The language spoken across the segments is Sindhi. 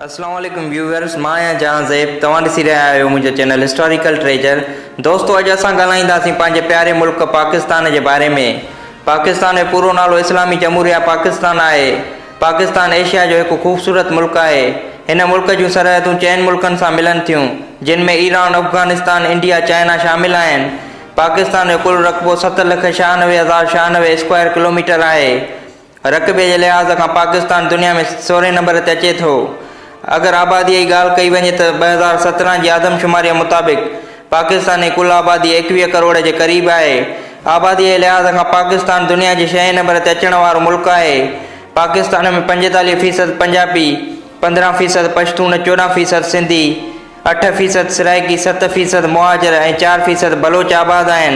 السلام عليڪم ويوئرز، مان آهيان جهانزيب، توهان ڏسي رهيا آهيو منهنجو چينل هسٽاريڪل ٽريجر. دوستو اڄ اسان ڳالهائينداسين پنهنجي پياري ملڪ پاڪستان جي باري ۾. پاڪستان جو پورو نالو اسلامي جمهوريه پاڪستان آهي. پاڪستان ايشيا جو هڪ خوبصورت ملڪ آهي. هن ملڪ جون سرحدون چئن ملڪن سان ملن ٿيون، جن ۾ ايران، افغانستان، انڊيا، چائنا شامل آهن. پاڪستان جو ڪل رقبو 7,96,096 اسڪوائر ڪلوميٽر آهي. رقبي جي لحاظ کان پاڪستان دنيا ۾ سورهين نمبر تي اچي ٿو. اگر آباديء جي ڳالهه ڪئي وڃي ته 2017 جي آدمشماريء مطابق پاڪستان جي ڪل آبادي 21 ڪروڙ جي قريب آهي. آباديء جي لحاظ کان پاڪستان دنيا جي ڇهين نمبر تي اچڻ وارو ملڪ آهي. پاڪستان ۾ 45 فيصد پنجابي، 15 فيصد پشتون، 14 فيصد سنڌي، اٺ فيصد سرائيڪي، ست فيصد مهاجر ۽ چار فيصد بلوچ آباد آهن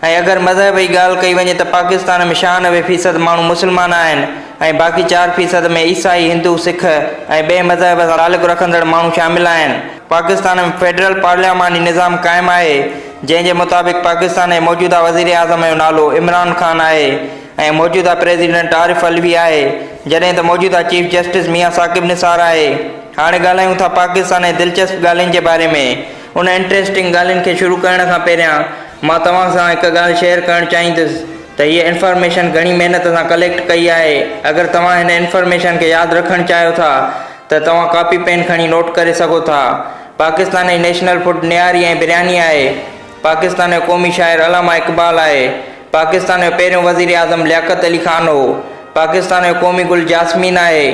۽ اگر مذهب جي ڳالهه ڪئي وڃي ته پاڪستان ۾ 96 فيصد ماڻهو مسلمان آهن ۽ باقي 4% ۾ عيسائي، هندو، سک ۽ ٻئي مذهب سان تعلق رکندڙ ماڻهو شامل آهن. پاڪستان ۾ فيڊرل پارلياماني نظام قائم آهي، جنهن جي مطابق پاڪستان جي موجوده وزيراعظم جو نالو عمران خان آهي ۽ موجوده پريزيڊنٽ عارف علوي آهي، جڏهن ته موجوده چيف جسٽس ميان ثاقب نثار آهي. هاڻي ڳالهايون ٿا پاڪستان جي دلچسپ ڳالهين جي باري ۾. ان انٽريسٽنگ ڳالهين کي شروع ڪرڻ کان پهريان مان توهان سان هڪ ڳالهه شيئر ڪرڻ چاهيندس ته هيء انفارميشن گهڻي محنت سان ڪليڪٽ ڪئي آهي. اگر توهان هن انفارميشن کي ياد رکڻ چاهيو ٿا ته توهان ڪاپي پين کڻي نوٽ ڪري سگهو ٿا. پاڪستان جي نيشنل فوڊ نهاري ۽ برياني آهي. پاڪستان جو قومي شاعر علامه اقبال آهي. پاڪستان جو پهريون وزيراعظم لياقت علي خان هو. پاڪستان جو قومي گل جاسمين آهي.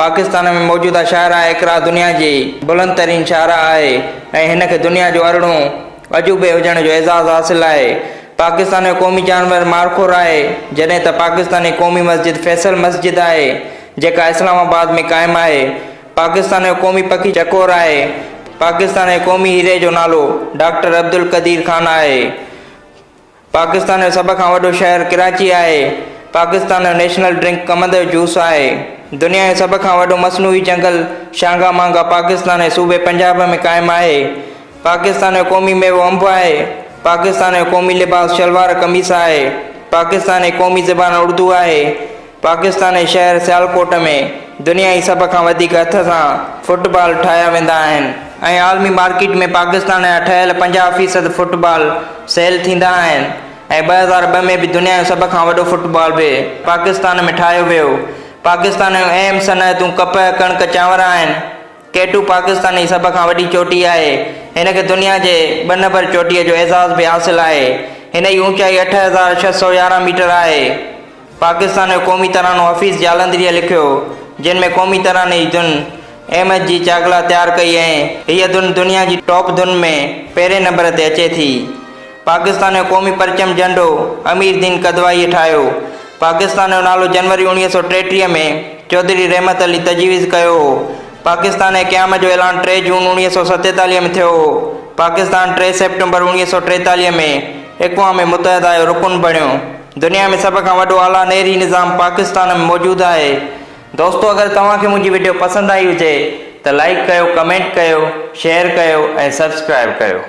پاڪستان ۾ موجوده شاهراهه اقرا دنيا جي بلند ترين شاهراهه آهي ۽ هن کي دنيا جو ارڙهون عجوبي هجڻ جو اعزاز حاصل آهي. پاڪستان جو قومي جانور مارخور آهي، جڏهن ته پاڪستان جي قومي مسجد فيصل مسجد آهي، جيڪا اسلام آباد ۾ قائم آهي. پاڪستان جو قومي پکي چڪور آهي. پاڪستان جي قومي هيري جو نالو ڊاڪٽر عبدالقدير خان آهي. پاڪستان جو سڀ کان وڏو شهر ڪراچي آهي. پاڪستان جو نيشنل ڊرنڪ ڪمند جو جوس آهي. دنيا جو سڀ کان وڏو مصنوعي جنگل شانگا مانگا پاڪستان جي صوبي پنجاب ۾ قائم آهي. پاڪستان جو قومي ميوو انب آهي. پاڪستان جو قومي لباس شلوار قميص آهي. پاڪستان جي قومي زبان اردو آهي. پاڪستان جي شهر سيالڪوٽ ۾ دنيا جي سڀ کان وڌيڪ هٿ سان فٽ بال ٺاهيا ويندا آهن ۽ عالمي مارڪيٽ ۾ پاڪستان جا ٺهيل 50 فيصد فٽ بال سيل ٿيندا آهن ۽ 2002 ۾ به دنيا جو سڀ کان وڏو فٽ بال به پاڪستان ۾ ٺاهيو ويو. پاڪستان جون اهم صنعتون ڪپهه، ڪڻڪ، چانور آهن. ڪيٽو پاڪستان جي سڀ کان وڏي چوٽي آهي. هن کي دنيا جي ٻه نمبر چوٽيء جو اعزاز به حاصل آهي. هن جي اوچائي 8611 ميٽر آهي. پاڪستان جو قومي ترانو حفيظ جالنڌريء لکيو، جنھن ۾ قومي تراني جي ڌن احمد جي چاڳلا تيار ڪئي ۽ هيء ڌن دنيا جي ٽاپ ڌن ۾ پهرين نمبر تي اچي ٿي. پاڪستان جو قومي پرچم جهنڊو امير دين قدوائيء ٺاهيو. پاڪستان جو نالو جنوري 1933 ۾ چوڌري رحمت علي تجويز ڪيو هو. پاڪستان جي قيام جو اعلان 3 جون 1947 ۾ ٿيو هو. پاڪستان 3 سيپٽمبر 1943 ۾ اقوام متحده جو رڪن بڻيو. دنيا ۾ سڀ کان وڏو اعليٰ نهري نظام پاڪستان ۾ موجود آهي. دوستو اگر توهان کي منهنجي وڊيو پسند آئي هجي ته لائيڪ ڪيو، ڪمينٽ ڪيو، شيئر ڪيو ۽ سبسڪرائيب ڪيو.